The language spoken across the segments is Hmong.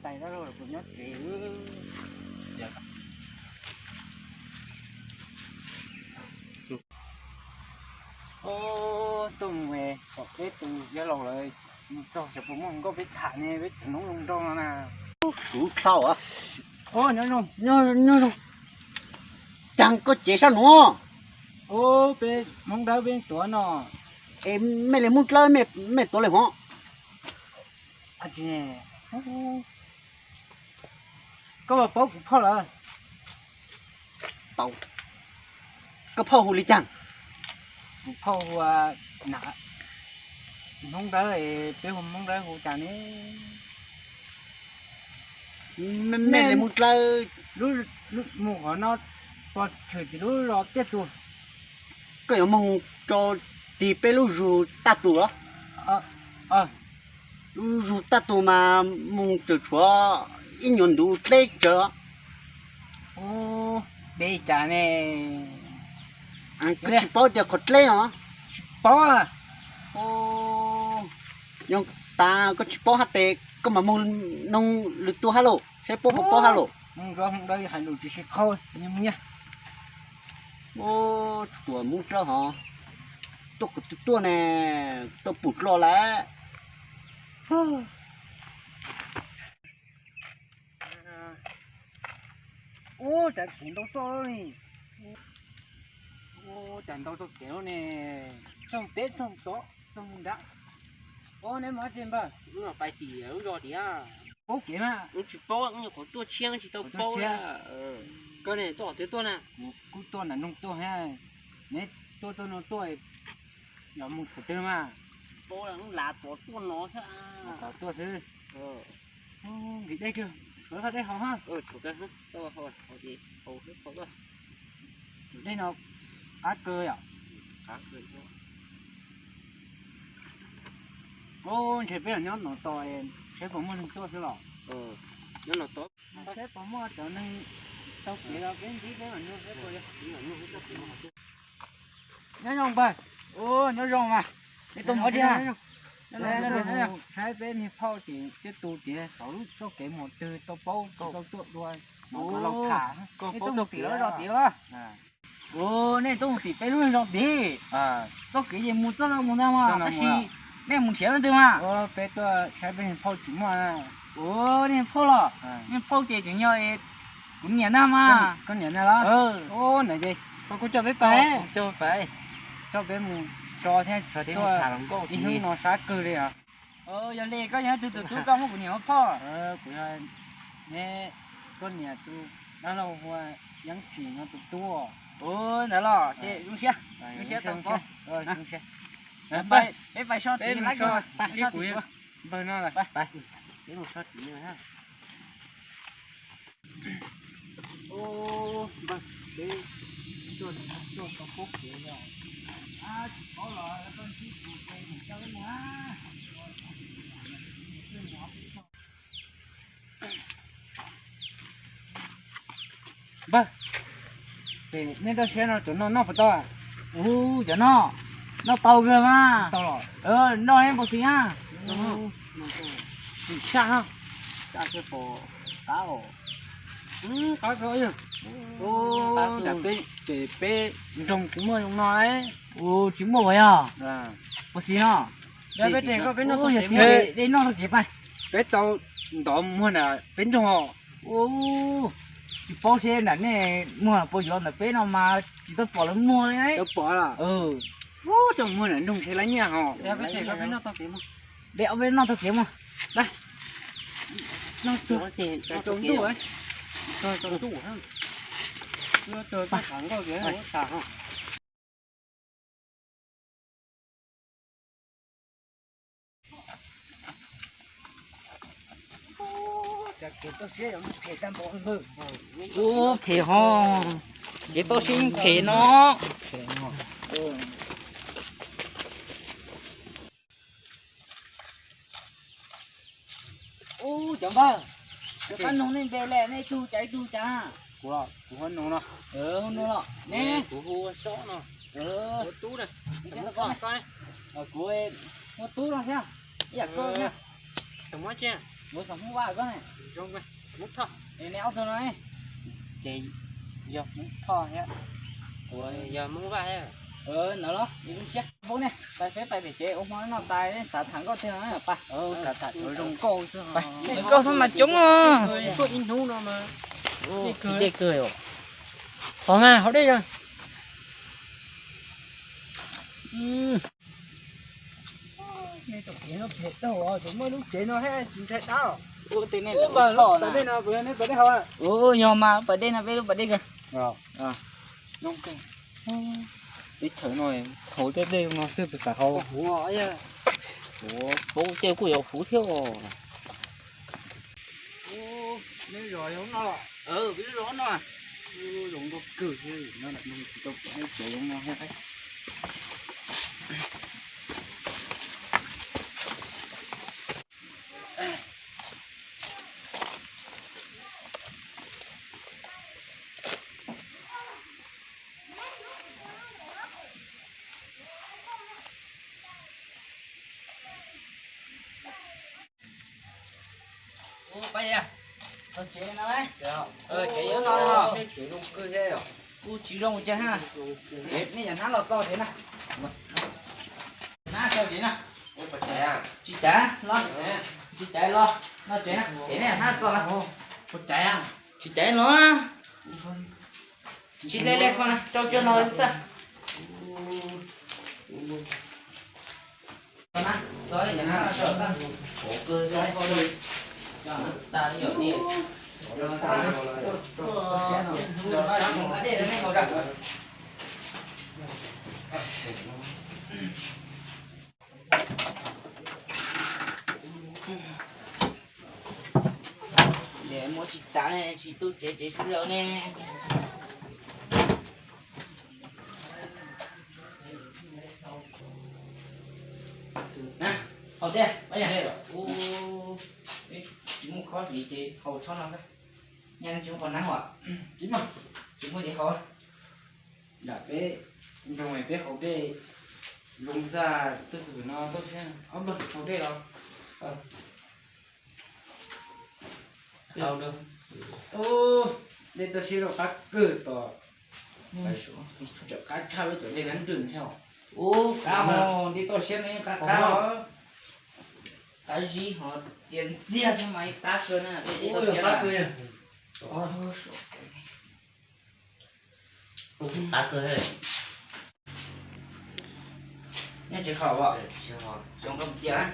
Tais dab laug puas nyob tsev? Tom peb tus yawg laus lawm, mus txog xyov puas muaj hluas nkauj peb tham ne, peb tham noob zoo nraug no na. Kuv dhau. Nyob zoo. Caag koj cev sab nuav? Peb Hmoob Dawb peb tuav no. Es mej le Hmoob Dlawb mej tuav le hov? Koj puas paub kuv phauj lawm? Koj phauj hu le caag? Kuv phauj hu Nam, Hmoob Dawb, peb hu Hmoob Dawb hu cas ne? Mej le Hmoob Dlawb, mus qhov no pog tshwm tim lub zos tiaj tus. Koj yuav moog rau tim peb lub zug taj tus los? Lub zug taj tus mas moog tseem tshuav ib nyuag ntu dleb tsawv. Deb cas ne? Koj tsis paub tias qhov dleb no? Tsis paub. Yog tas koj tsis paub hab tes koj mam moog noog lwm tus hab lauj, saib puab puas paub hab lauj. Hais lus tsis sib qhau, nyiaj nyiaj. Ub, tuam Hmoob Dlawb hov, tuaj kuv tuaj ne, tuaj pum dlua lawm. Ub, cas kev ntau txoj li. Ub, cas ntau txoj kev lawm ne. Txooj peb txooj tod txooj nrad. Ub, neb mus dab tsi npawg? Wb pais tim lub zos tiag. Paub kev mas. Wb tsis paub, wb nyuam qhuav tuaj tshiab tsis tau paub. Koj ne tuaj qhov twg tuaj na? Kuv kuj tuaj nram nroog tuaj. Neb tuaj tuaj no tuaj, yog mus qhov twg mas? Paub, wb lav tod tuaj no xwb. Lav tod tuaj xwb. Nqhis dej kawg, tshuav dej haus hab. Dej no qab kawg yom. Ub, ntshe peb los nyob no tos, saib puas muaj neeg tuaj xwb los. Saib puas muaj cov neeg taug kev los peb ntsib peb mam nug saib puas yog. Nyob zoo npawg. Ub, nyob zoo mas. Nej tuaj mus dab tsi na? Saib peb niag phauj tim tej tus tim saum lub txoj kev mus twg tau paub tau tuaj dua, mam los tham. Nej tuaj mus tim lub zos tid los? Ub, nej tuaj mus tim peb lub zos tid. Txoj kev ces mus txoj no mus ntag mas, tab sis nej mus nrhiav leej twg mas? Peb tuaj saib peb niag phauj tsis muaj. Ub, nej phauj los? Nej phauj ces tseem yog kuv niam ntag mas. Koj niam ntag los? Ub, na ces koj kuj coj peb pais. Coj peb mus tso thiab, tuaj ib hnub no sab kawg li os. Yog li koj yog tus tus tub koj muab kuv niam ua phauj? Kuv yog neb, koj niam tus dab laug hu ua Yeeb Tsim no tus tub. Ub, ntawd los ces zoo siab, zoo siab tau paub. Peb pais so tid, peb mus so tid. Npawg no, peb mus so tid. Npawg, peb tuaj tau pub kev os. Tsis paub los koj ntsib tus ces mus coj peb mus. Npawg, nej toj siab no cov no noj puas tau? Ub, cov no noj tau kawg mas. Noj neb puas xis na? Xis tshaj, tshaj kawg, qab os. Qab kawg. Peb ces peb nroog tsis muaj zoo no. Ub, tsis muaj ua yog? Puas xis no? Peb noj tau kev pais. Peb tau ntov muag nram peb nroog os. Ub, tsis paub seb nram nej muag puas yuav, ntawm peb no mas tsis tau pom lawv muag li. Tau pom los? Ub, coj muag nram nroog ntshe lawv nyiaj hos. Peb noj tau kev mus. Peb noj tau kev mus. Ub, phem hos, kev toj siab yeej phem no. Ub, cov npawg, cov qab noog nej npe le, nej ib tug cas ib tug cas? Kuv, kuv hu Noog no. Hu Noog los ne. Kuv hu Sob no. Hu Tub na. Kuv hu Tub no thiab. Ib yam koj thiab. Tseem muab tsi? Ua xov Hmoob Vaj koj ne? Zoo, Hmoob Thoj. Es nej ob tug no ces yog Hmoob Thoj thiab. Ua yog Hmoob Vaj thiab. Ntawd los siab Hmoob ne, pais peb pais pem tsev ua hmo noj tas xav tham nkauj tiag pa. Xav tham zoo nkauj xwb. Nkauj xwb mas coob os. Tuaj ib hnub no mas dej kawg. Qhov mas haus dej os. Tom kev no phem tau, tseem muaj lub tsev no thiab tsis ntshai dab. Ua tej nej lub pas dej no, nej pas dej haus. Ua yog mas pas dej no, peb lub pas dej kawg. Teb chaws no haus tej dej no xwb puas xav haus. Huv, paub tej kuj yuav huv thiab os. Neb zos no, peb lub zos no, zoo nkauj kawg thiab no, tsis tau pom lub tsev zoo no thiab. Ua pab yam, txog tsev no, tsev yuav no, kuj tsis zoo cas ha. Nej yam hnab los txog tsev na. Hnab txog tsev na. Tsis caiv los, tsis caiv los, no tsev na, tsev nej hnab txog na. Puas caiv? Tsis caiv los, tsis le le kho na, tsau tsawg no xwb. Muab tsis tas ne, tsis tu tsev, tsev sib law ne. Haus tiag, tsis muaj khob li ces haus tshab no xwb. Nyaj tsis muaj qhov neeb as, tsis muaj ces haus. Nram peb nroog peb haus dej zoo xwb, tuaj xwb no tuaj saib ob nplog haus dej los. Dej toj siab rau qab kawg tom, tsam qab tshaj peb cov dej nab nrwg thiab. Ub, qab hos dej toj siab no yeej qab qab os. Qab zib hos txias ntxiag thiab mas qab kawg na, dej toj siab qab kawg. Qab kawg. Nyob tsis haus os? Zoo nkauj tiag.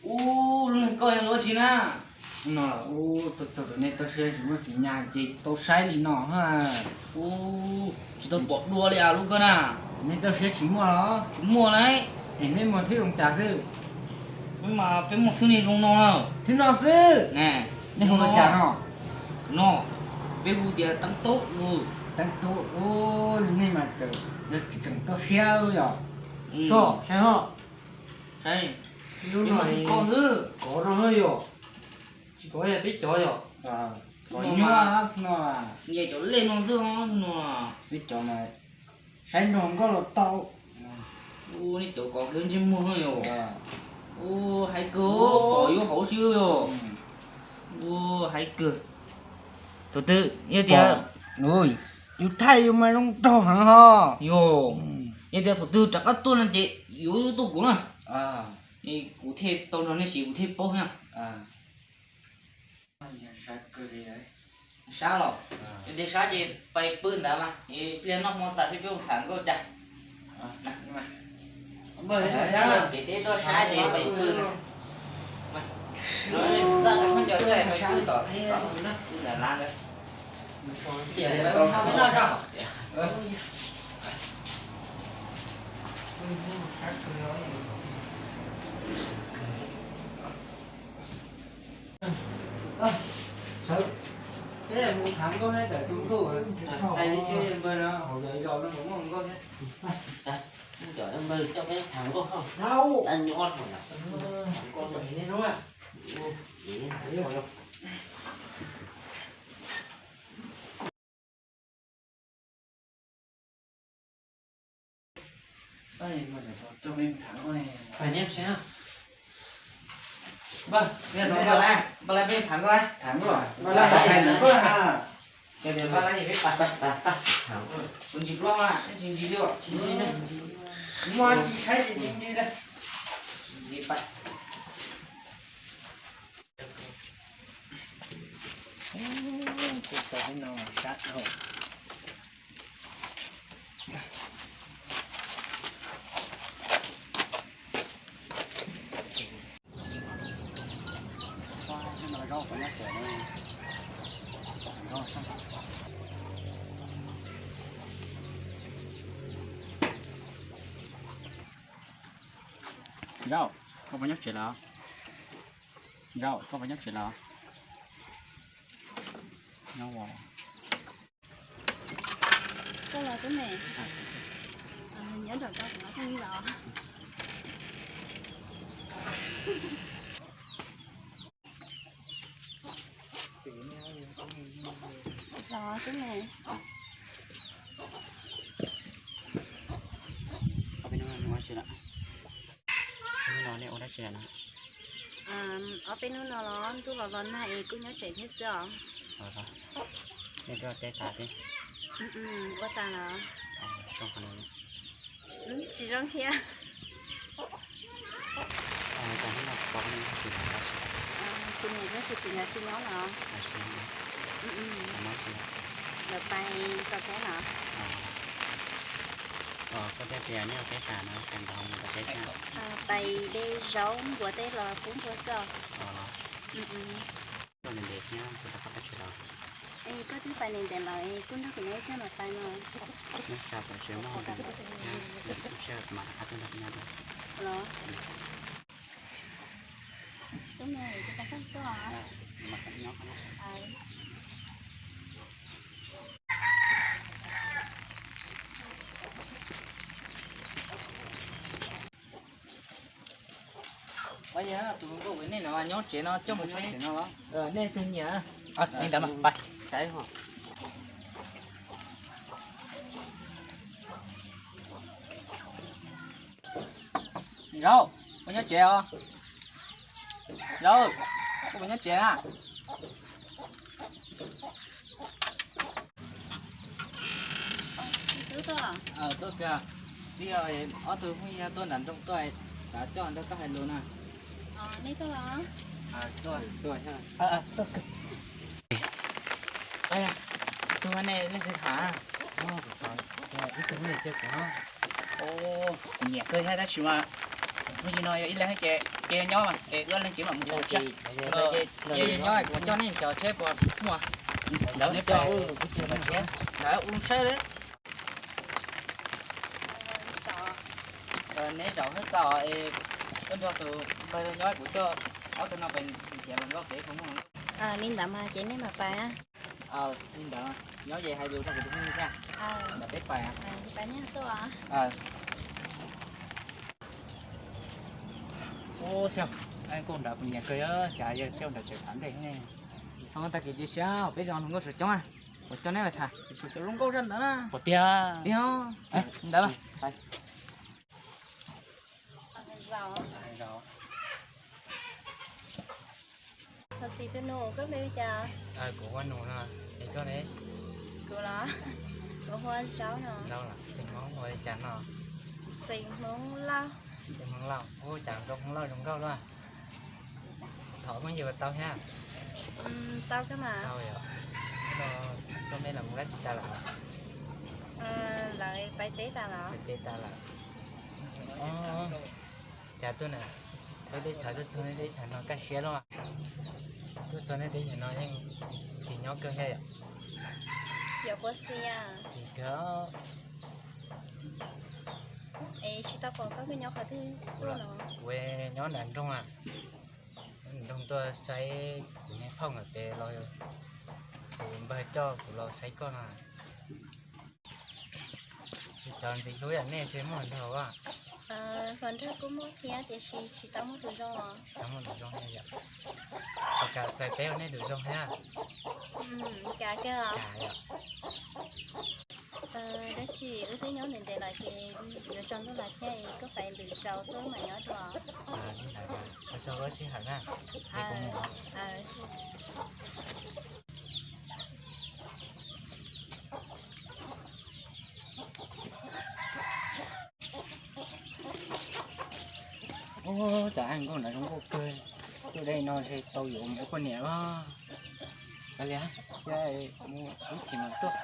Ub, lub neej koj yog ua tsi na? No, ub, tuaj txog rau nej toj siab tsis muaj xis nyas ces tau saib li no ha. Ub, tsis tau pom dua li as lub koj na. Nej toj siab tsis muaj los? Tsis muaj lauj. Es nej muag thwb zoo cas xwb? Peb mas peb muag thwb nej zoo no. Thwb no xwb? Nej hu ua cas no? No, peb hu tias Teeb Tub. Teeb Tub, ub, nej mas yog tsis tseem toj siab yog. Tso, saib ho. Saib, peb muag thwb koj xwb. Kov no yog, tsis kov yog peb cov yog. Kov nyuaj no. Nyias cov lej no xwb no. Peb cov mas saib nrog nkauj los tau. Ub, nej cov kov kiag ntsej muag yog. Ub, haib kawg, kov yuav hauv xwb yog. Ub, haib kawg. Thaum twg yog tias yus thaij yus mas zoo nraug heev ho. Yog, yog tias thaum twg rov qab tuaj no ces yuav tuaj kuv na. Kuv thiaj tau nrog nej siv, kuv thiaj paub na. Sab los, yog tias sab ces pais pw ntawd mas, ib pliag noj hmo tas peb mus tham nkauj cas. Pem teb tuaj sab ces pais pw ntawd. Txaj khaub ncaws xwb pais pw tom, pw ntawm lav ntawd. Tiam peb noj tso. Sawv, peb mus tham nkauj neb tawm tus ntuj, hais li npawg no hauv zos no muaj nkauj thiab. Npawg coj peb tham nkauj, nyob tham nkauj. Zaub, koj puas nyob tsev lawm? Zaub, koj puas nyob tsev lawm? Nyob os. Koj los tub me, nyob nram koj kuv los. Los tub me. Hnub no nej ua dab tsi lawm no? Ob peb hnub no los ntuj los los nag es kuj nyob tsev thiab xwb os. Nej twb ua teb tas thiab? Ua tas los. Tsis zoo thiab. Kuv niam thiab kuv txiv nkawd tsis nyob los. Lawv pais txog teb los. Koj thiaj tias nej ua teb tas no, cas nkawd ho mus txog teb thiab? Pais de zaub npua teb los pub npua xwb os. Koj ntev ntev thiab kuv rov qab pais tsev los. Es koj twb pais ntev ntev lawm es kuj nrog kuv nyob ib pliag mam pais no. Nyob tsam kuv tsev muaj hauj lwm thiab, kuv tsev mam rov qab tuaj nrog koj nyob dua. Los. Tub me, kuv rov qab tuaj. Tus hluas nkauj uas nej los nyob tsev no coj mus tsev no los? Nej tus nyiam. Li ntawd mas pais. Zaub, koj nyob tsev os? Zaub, koj puas nyob tsev na? Tuaj kawg, twb yog ob tug phooj ywg tuaj nram nroog tuaj, xav coj nrog koj hais lus na. Tuaj, tuaj. Tus nej leej twg tham? Ib tug nej cia kuv. Kuv nyiam kawg thiab tab sis mas phooj ywg no yog ib leeg ces, ces nyob es wb leej tsev mam mus tsev. Ces nyob kuv coj nej cov tsheb puas muaj? Lawv ua saib li. Neb zaum hwb tau es koj nrog tus npawg nyob, kuv coj ob tug no pais nrhiav hluas nkauj pem puas muaj. Li ntawd mas ces nej mam pais. Li ntawd nyob ces hais lus rau kuv tus phooj yw thiab. Ntawm peb pais. Ub, xyov, koj nrad kuv nyiam kawg, cas yog xyov nrad tseem tham ntej ne. Tag kis cia siab peb zoo hluas nkauj sawv coob, kuv coj neb los tham. Cov hluas nkauj zaj ntawd na. Tiag. Ntawd. Thov txim tus nus, koj npe li cas? Kuv hu ua Nus no, es koj ne? Kuv los, kuv hu ua Zaub no. Zaub los, xeem Hmoob hu ua li cas no? Xeem Hmoob Lauj. Xeem Hmoob Lauj, ub, cas zoo Hmoob Lauj zoo nkauj luaj. Thov phooj ywg tau thiab? Tau kawg mas. Tau yom. Koj meb los mus dab tsi tas lawm? Lawv pais teb tas lawm. Pais teb tas lawm. Cas tuaj na, peb teb chaws tuaj txog nej teb chaws no kaj siab luaj. Tuaj txog nej teb chaws no yeej xis nyob kawg thiab yom. Xis kawg. Es tsis tau pom koj, koj nyob qhov twg tuaj no? Kuv nyob nram nroog a. Nroog tuaj saib kuv niag phauj nkawd pem los, kuv npawg coj kuv los saib koj no. Tsis cov ntxim hlub yam nej ntshe muaj ntau a. Hluas nraug kuj muaj thiab tiam sis tsis tau muaj tus zoo os. Tsis tau muaj tus zoo yom. Ua cas txais peb ua nej tus zoo thiab. Cas kawg os. Dab tsi wb twb nyob ntev ntev lawm ces yuav tsaus ntuj lawm thiab es koj pais lwm zaus tuaj mam nyob dua. Ua tsaug koj sij hawm na, ces kuv mus os. Ub, cov nkauj no zoo nkauj kawg, tuaj deb no ntshe tau yuav mus ua poj niam los. Kav liam, mus ib chim mas tuaj.